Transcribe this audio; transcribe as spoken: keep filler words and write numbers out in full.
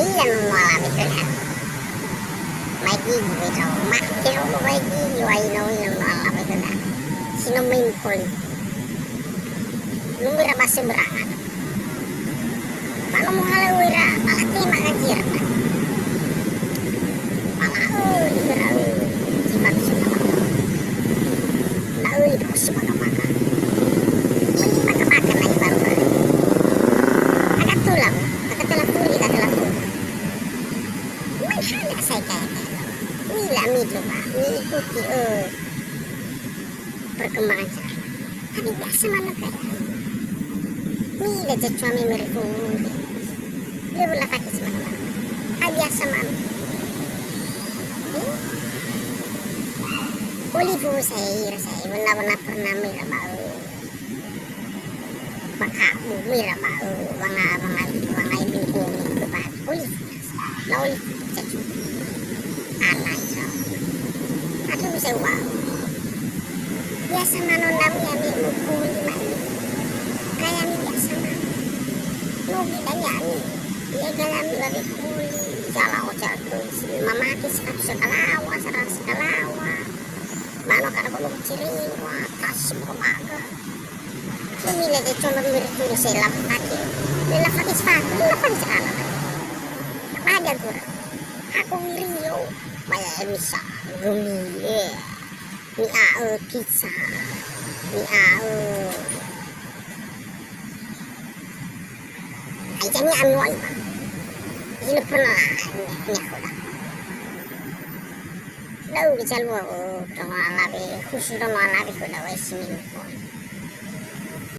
Ila nono alawe khöda. Mai gigi wei ndrao. Mate ndrao mai gigi wai no ila nono alawe khöda. Si no mei mukoli. Nunggui ra base beranga. Ba no muhalö ira, ba latema gaji'ö. Ba la'ö ira, ö, jimat sumama. La'ö ibu sumama-mama. Meni baka-baka na ibaru-baru. Agatula, agatula furi, agatula furi. Mai hana sai kaya-kaya. Uila midu ba, miikuti, ö, perkembangan zaman. Tapi biasa manö kaya. Uila ja cua me mereka ngomong. Dia pernah pakai sih manö. Ha biasa manö. Hmm? Olifu saya, saya, wena-wena pernah merah bau. Maka bumi ra ba, eh, wanga, wanga, wanga ini bumi ke ba. Uli. Na uli. Cacu. Alai ra. Aku bisa wa. Biasa manö nami ami mukuli mai. Kaya ami biasa manö. No bidanya ami. Ia galami wa kuli. Jala oca tuh. Mamati sekatu sekalawa, sarang sekalawa. Manö kada kono ciriwa, tas momaga. Mile de cono mire turu se la fake. Le la fake sifatu, le la fake sa'ala. Ba dia gura. Aku wirio. Maya emisa. Gumi. Ni a, eh, pizza. Ni a, eh. Ai, jadi ami wai, Pak. Ini pernah, ini, ini aku dah. Lau ke jalua, oh, dono alawe, khusus dono alawe, aku dah wai sini, Pak.